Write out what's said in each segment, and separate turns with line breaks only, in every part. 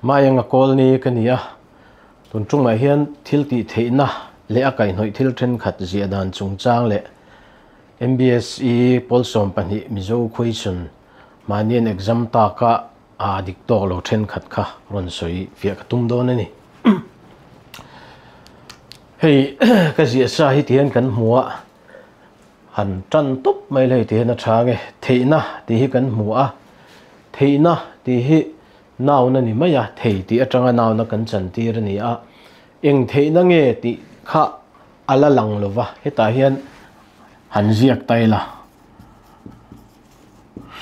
Maienga Kawlni ka ni a, tun tungah hian thil tih theihna leh a kaihhnawih thil thenkhat ziah dan chungchang leh MBSE pawl 12 Mizo question mahnian exam taka a dik tawk lo thenkhat kha rawn sawi fiah ka tum dawn a ni. Hei ka ziah sa hi tihian kan hmu a, han tan tawp mai la hei tihian a tha nge theihna tih hi kan hmu a, theihna tih hi noun a ni mai a, thei tih atanga noun a kan chantir a ni a, eng theihna nge tih kha a la lang lo va, hetah hian han ziak ta ila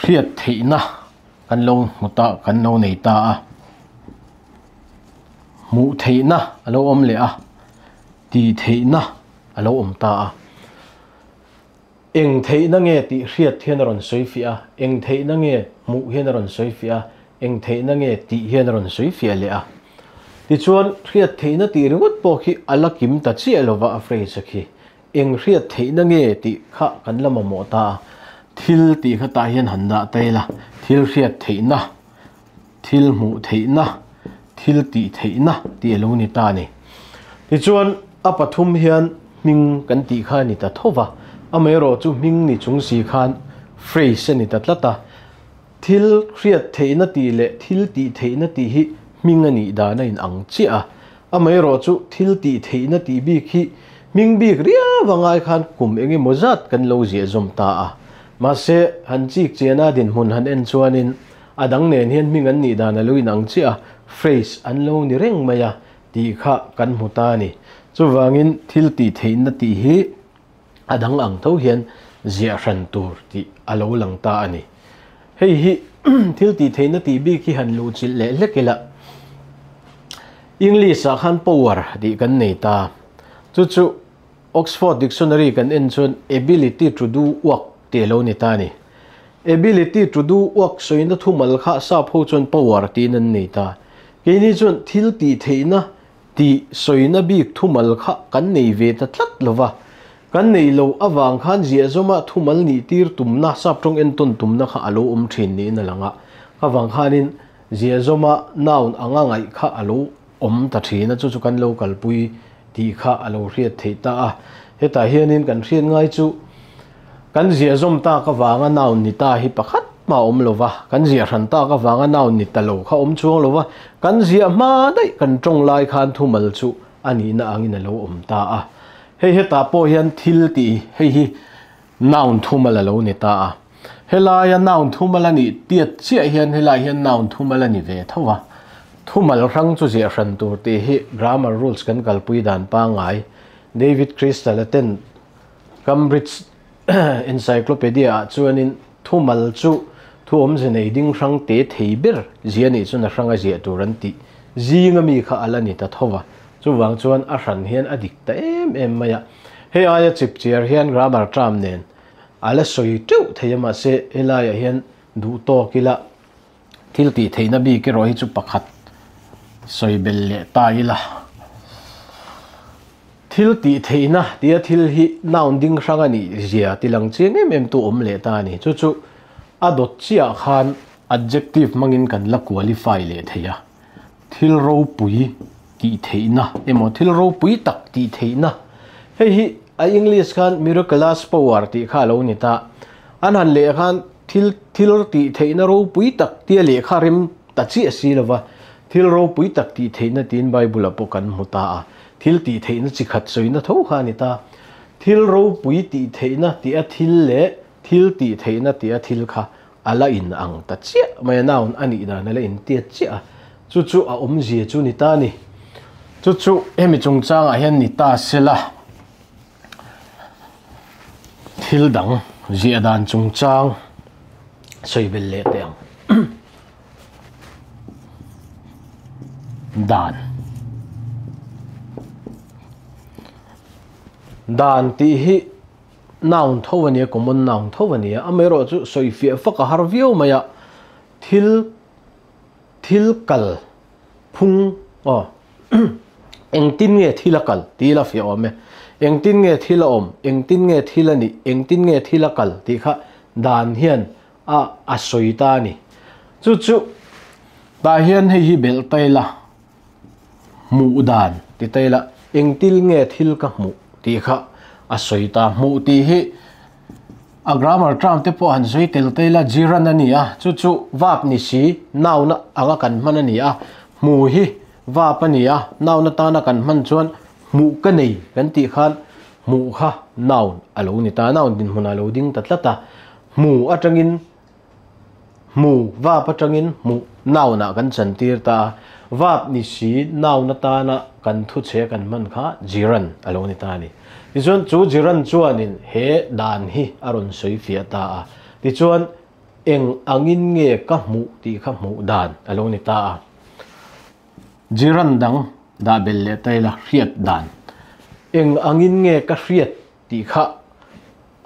hriat theihna kan lo hmu ta kan lo nei ta a, hmuh theihna a lo awm leh a, tih theihna a lo awm ta a. Eng theihna nge tih hriat hian a rawn sawi fiah a, eng theihna nge hmuh hian a rawn sawi fiah a, eng theihna nge tih hian a rawn sawi fiah leh a. Tichuan, hriat theihna tih ringawt pawh khi a la kim ta chiah lova a phrase khi. Eng hriat theihna nge tih kha kan la mamawh ta a, thil tih kha tah hian han dah ta ila, thil hriat theihna, thil hmuh theihna, thil tih theihna tih a lo ni ta a ni. Tichuan, a pathum hian hming kan tih kha a ni ta tho va, amaherawh chu hming ni chung si khan phrase a ni ta tlat a. Thil hriat theihna tih leh thil tih theihna tih hi hming a nih dan a inang chiah a, amaherawh chu thil tih theihna tih bik hi hming bik riau angai khan kum eng emaw zat kan lo ziah zawm ta a. Mahse, han chik chiana dinhmun han en chuanin A dang nen hian hming an nih dan a lo inang chiah a, phrase an lo ni reng mai a tih kha kan hmu ta a ni. Chuvangin thil tih theihna tih hi a dang ang tho hian ziah hran tur tih a lo lang ta a ni. Hei hi thil tih theihna tih bik hi han luhchilh leh hlek ila, English ah khan power tih kan nei ta. Chu chu Oxford Dictionary kan en chuan ability to do work tih a lo ni ta a ni. Ability to do work sawina thumal kha sap ho chuan power tiin an nei ta. Keini chuan thil tih theihna tih sawina bik thumal kha kan nei ve ta tlat lo va. Kan neih loh avang khan ziahzawma thumal nih tir tumna, sap tawng entawn tumna kha a lo awm thin niin a lang a. Khavang khanin ziahzawma noun anga ngaih kha a lo awm ta thin a, chu chu kan lo kalpui tih kha a lo hriat theih ta a. Hetah hianin kan hriat ngai chu kan ziah zawm tak avanga noun ni ta hi pakhat mah a awm lo va, kan ziah hran tak avanga noun ni ta lo kha awm chuang lo va, kan ziah hma daih kan tawng lai khan thumal chu a nihna angin a lo awm ta a. Hei hetah pawh hian thil tih hei hi noun thumal a lo ni ta a. Helaia noun thumal a nih tiat chiah hian helaiah hian noun thumal a ni ve tho va. Thumal hrang chu ziah hran tur tih hi grammar rules kan kalpui dan pangngai David Crystal a ten Cambridge Encyclopedia ah chuanin thumal chu thu awmze nei ding hrang te thei ber zia nih chuan a hrang a ziah tur an tih zinga mi kha a la ni ta tho va. Chuvang chuan a hran hian a dik ta em em mai a. Hei aia chipchiar hian grammar term nen A la sawi teuh thei a mahse helaiah hian duh tawk ila thil tih theihna bik erawh hi chu pakhat sawi belh leh ta ila. Thil tih theihna tia thil hi noun ding hrang a nih zia ti lang chiang em em tu awm leh ta a ni. Chu chu a dawt chiah khan adjective hmangin kan la qualify leh thei a. Thil ropui tih theihna emaw thil ropui tak tih theihna hei hi a English khan miraculous power tih kha a lo ni ta. An han leh khan thil thil tih theihna ropui tak tia lehkha rem ta chiah si lova thil ropui tak tih theihna tiin Bible ah pawh kan hmu ta a. Thil tih theihna chi khat sawina tho kha a ni ta. Thil ropui tih theihna tih a thil leh thil tih theihna tih a thil kha A la in ang ta chiah mai a, noun a nih dan a la in tiat chiah a, chu chu a awmzia chu ni ta a ni. Chu chu hemi chungchangah hian ni ta sela thil dang ziah dan chungchang sawi bel leh teh ang. Dan. Dan tih hi Noun tho a nia, common noun tho a nia. Amaherawhchu sawi fiah fak a har viau mai a, thil thil kal phung aw engtin nge thil a kal tih ila fiah awm e. Engtin nge thil a awm, engtin nge thil a nih, engtin nge thil a kal tih kha dan hian a a sawi ta a ni. Chu chu. Tah hian hei hi belh ta ila, hmuh dan ti ta ila, engtil nge thil ka hmuh tih kha a sawi ta. Hmuh tih hi a grammar term te pawh han sawi tel ta ila, gerund a ni a, chu chu verb ni si, noun anga kan hman a ni a. Hmu hi verb a ni a, noun atana kan hman chuan hmuh ka nei kan tih khan hmuh kha noun a lo ni ta, noun dinhmunah a lo ding ta tlat a. Hmu atangin Hmu, verb atangin hmuh, noun ah kan chantir ta a, verb ni si noun atana kan thu chhe kan hman kha gerund a lo ni ta a ni. Tichuan chu gerund chuanin he dan hi a rawn sawi fiah ta a, tichuan eng angin nge ka hmuh tih kha hmuh dan a lo ni ta a. Gerund dang dah belh leh ta ila hriat dan. Eng angin nge ka hriat tih kha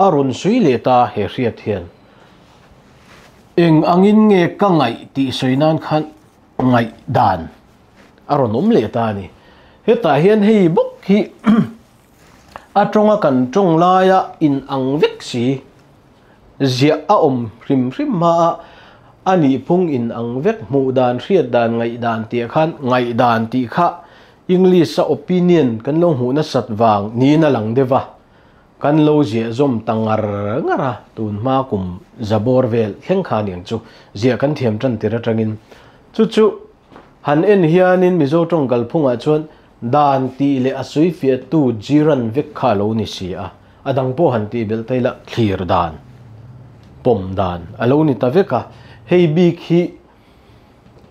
a rawn sawi leh ta he hriat hian eng angin nge ka ngaih tih sawi nan khan ngaih dan a rawn awm leh ta a ni. Hetah hian hei bawk hi a tawnga kan tawng laia in ang vek si ziah a awm hrim hrim hma a, a nih phung in ang vek hmuh dan hriat dan ngaih dan tih khan ngaih dan tih kha English a opinion kan lo hmuh nasat vang niin a lang deuh a, kan lo ziah zawm ta ngar ngar a, tun hma kum za bawr vel thleng kha aniang chu ziah kan thiam tan tir atangin. Chu chu han en hianin Mizo tawng kalphungah chuan dan tih leh a sawifiahtu jiran vek kha a lo ni si a, a dang pawh han tih belh ta ila thlir dan, pawm dan a lo ni ta vek a, hei bik hi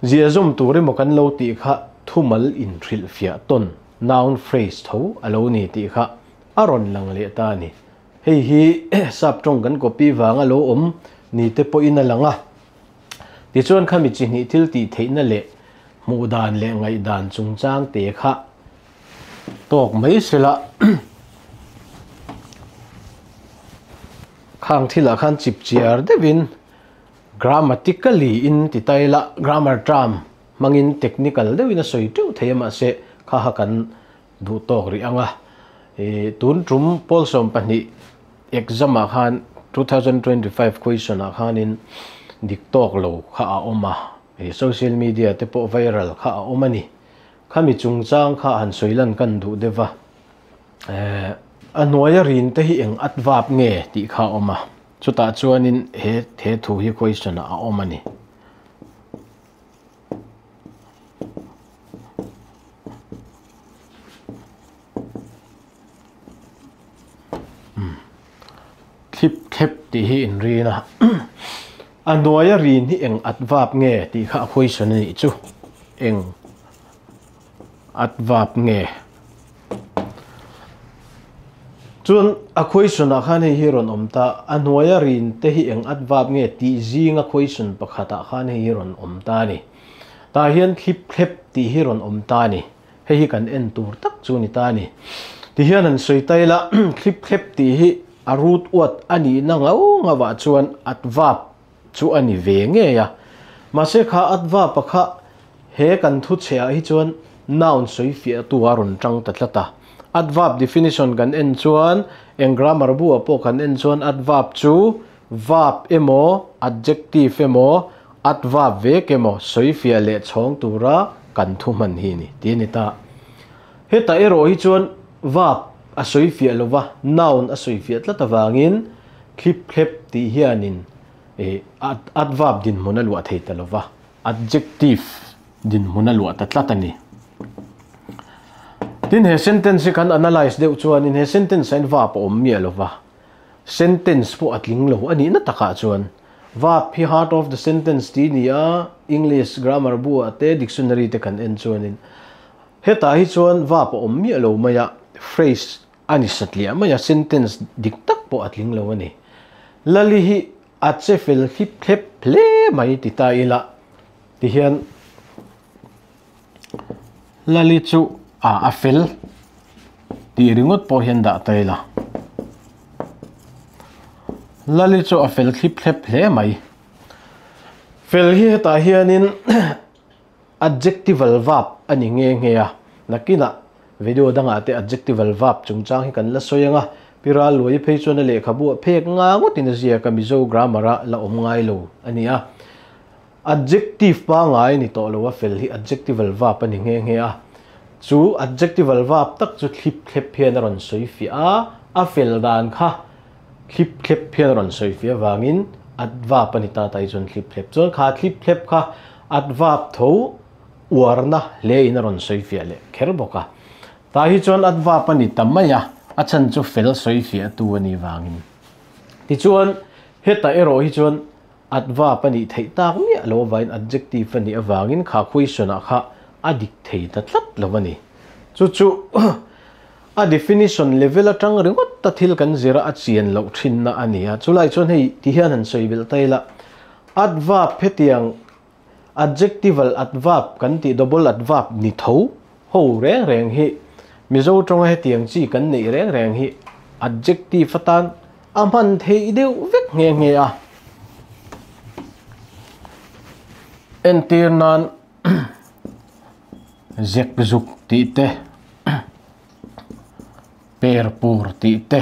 Ziah zawm tur emaw kan lo tih kha thumal inhrilhfiah tawn, noun phrase, tho a lo ni tih kha a rawn lang leh ta a ni. Hei hi sap tawng kan copy vanga lo awm ni te pawhin a lang a. Tichuan khami chi hnih thil tih theihna leh hmuh dan leh ngaihdan chungchang te kha tawk mai sela khang thilah khan chip chiar deuhin Grammatically in ti ta ila, grammar term hmangin technical deuhin a sawi teuh thei a mahse kha kha kan duh tawk rih ang a. Ih tun tum pawl 12 exam ah khan 2025 question ah khanin dik tawk lo kha a awm a, ih social media te pawh viral kha a awm a ni. Khami chungchang kha han sawi lan kan duh deuh va. Eh a hnuaia rin te hi eng adverb nge tih kha a awm a. Chutah chuanin he he thu hi question ah a awm a ni. Thlip thlep tih hi in rin a. A hnuaia rin hi eng adverb nge tih kha a question a nih chu. Eng adverb nge? Chuan a question ah khan hei hi rawn awm ta, a hnuaia rin te hi eng adverb nge tih zinga question pakhat ah khan hei hi rawn awm ta a ni. Tah hian thlip thlep tih hi rawn awm ta a ni. Hei hi kan en tur tak chu ni ta a ni. Ti hian han sawi ta ila, thlip thlep tih hi a root word a nihna ngau ngau ah chuan adverb chu a ni ve ngei a. Mahse kha adverb-a kha he kan thu chhehah hi chuan noun sawi fiahtu a rawn tang ta tlat a. Adverb definition kan en chuan eng grammar buah pawh kan en chuan adverb chu verb emaw adjective emaw adverb vek emaw sawi fiah leh chhawng tura kan thu hman hi a ni tih a ni ta. Hetah erawh hi chuan verb a sawi fiah lova noun a sawi fiah tlat avangin Thlip thlep tih hianin adverb dinhmun a luah thei ta lova, adjective dinhmun a luah ta tlat a ni. Tin, he sentence hi kan analyse deuh chuanin he sentence ah hian verb a awm miah lova, sentence pawh a tling lo a nihna takah chuan verb hi heart of the sentence tih a ni a, English grammar buah te dictionary te kan en chuanin hetah hi chuan verb a awm miah lo mai a, phrase A ni satliah mai a, sentence dik tak pawh a tling lo a ni. Lali hi a che fel hlip thlep hle mai ti ta ila tihian Lali chu a a fel tih ringawt pawh hian dah ta ila. Lali chu a fel thlip thlep hle mai. Fel hi hetah hianin Adjectival verb a ni nghe nghe a, nakinah video dangah te adjectival verb chungchang hi kan la sawi ang a, Pi Ralluai phei chuan a lehkhabu ah phek nga ngawtin a ziak a, Mizo grammar a la awm ngai lo a ni a. Adjective pangai ni to lo a fel hi adjectival verb ani nge nge a. Chu adjectival verb tak chu thlip thlep hian a rawn sawi fiah a, a fel dan kha thlip thlep hian a rawn sawi fiah wangin adverb ani ta tai chuan thlip thlep chuan kha thlip thlep kha adverb tho uarna hle in a rawn sawi fiah leh kher bawk a. Ta hi chuan adverb ani ta mai a, a chan chu fel sawi fiah tu ani wangin. Ti chuan heta erawh hi chuan adverb ani theih tak miah lo vain adjective ani awangin kha question ah kha a dik thei ta tlat lo ani. Chu chu a definition level atang ringot ta thil kan zira a chian lo thin na ani a. Chulai chuan hei ti hian han sawi bel taila adverb hetiang adjectival adverb kan ti double adverb ni tho ho reng reng hi mizo tonga hetiang chi kan nei reng reng hi adjective atan a man thei deuh vek nge nge a. Entir nan zek zuk ti te per pur ti te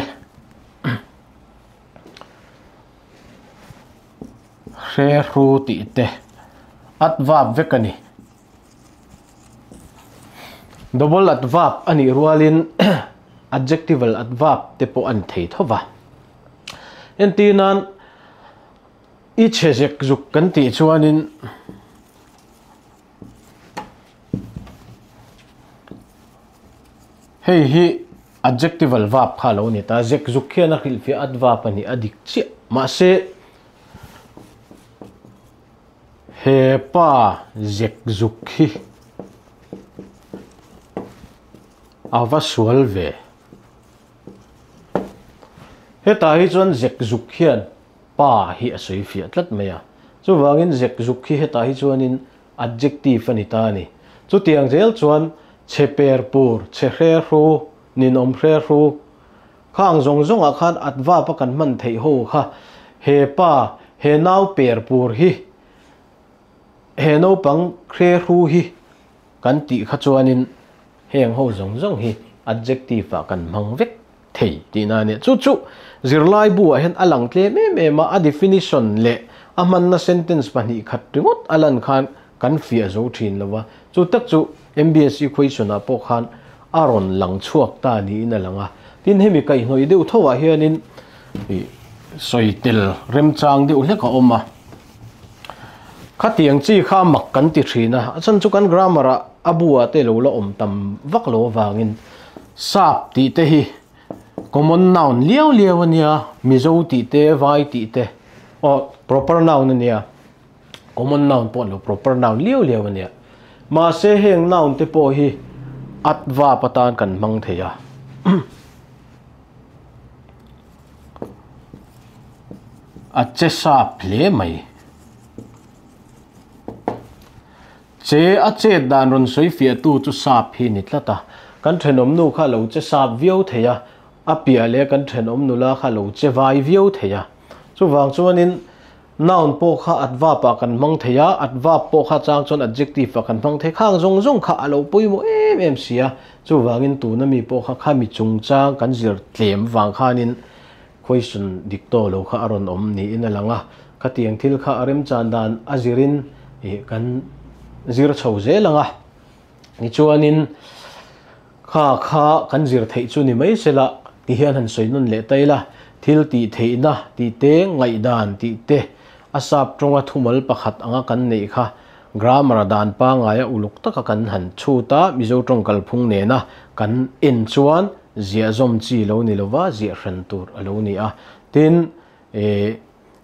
hre ru ti te adverb vek ani. Double adverb ani rualin adjectival adverb te pawh an thei thova. Entir nan i che zek zuk kan ti chuanin hei hi adjectival verb kha lo ni ta. Zek zuk khian a hrilh fiah adverb ani a dik chiah. Mahse he pa zek zuk hi ava sual ve. Heta hi chuan zek zuk hian pa hi a sawi fiah tlat mai a. Chuwangin zek zuk hi heta hi chuanin adjective ani ta ani. Chu tiang zel chuan che per pur, che hre ru, ninom hre ru khang zong zong ah khan adverb a kan man thei ho kha he pa he nau per pur hi he no pang hre ru hi kan ti kha chuanin heng ho zong zong hi adjective a kan mang vek thei ti na ne. Chu chu zirlai bu a hen alang tle me me ma a definition le a man na sentence pahnih khat ringot alan khan kan fia zo thin lowa. Chu tak chu MBSE question a pawh khan a rawn lang chhuak ta ni in a langa. Tin hemi kai hnoi deuh tho ah hianin sawi tel remchang deuh hlek a awm a. Khatiang chi kha mak kan ti thina a chan chu kan grammar a abua te lo la awm tam vak lo wangin sap ti te hi common noun liau liau ania, mizo ti te vai ti te o proper noun ania, common noun pawh lo proper noun liau liau ania. Ma se heng noun te pawh hi adverb atan kan mang theia. A che sap hle mai. Che a che dan ron soi fia tu chu sap hi ni tlata. Kan thenom nu kha lo che sap viau theia, a pia le kan thenom nu la kha lo che vai viau theia. Chu wang chuanin noun pawh kha adverb a kan mang theia, adverb pawh kha chang chuan adjective a kan mang thei khang zong zong kha alo poimo em em sia. Chu wangin tu na mi pawh kha kha mi chung chang kan zir tlem wang khanin question dikto lo kha aron om ni in alanga. Khatiang thil kha arem chan dan azirin kan zir chho zelanga. Ni chuanin kha kha kan zir thei chu ni mai sela ti hian han soinun le taila thil ti theina ti te ngai dan ti te asap tonga thumal pakhat anga kan nei kha grammar dan pa ngaia uluk taka kan han chuta mizo tong kalphung ne na kan en chuan zia zom chi lo ni lova zia hran tur alo ni a. Tin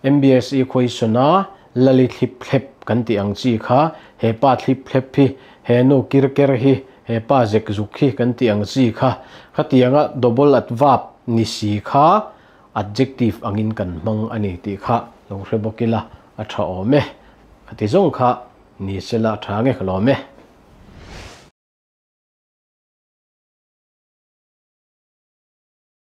MBSE question a lali thlip thlep kan ti ang chi kha he pa thlip thlep hi he no kir ker hi he pa zek zuk hi kan ti ang chi kha khatianga double adverb ni si kha adjective angin kan mang ani ti kha lo hre bokila a tha ome. Khati zong kha ni sela tha nge khlome.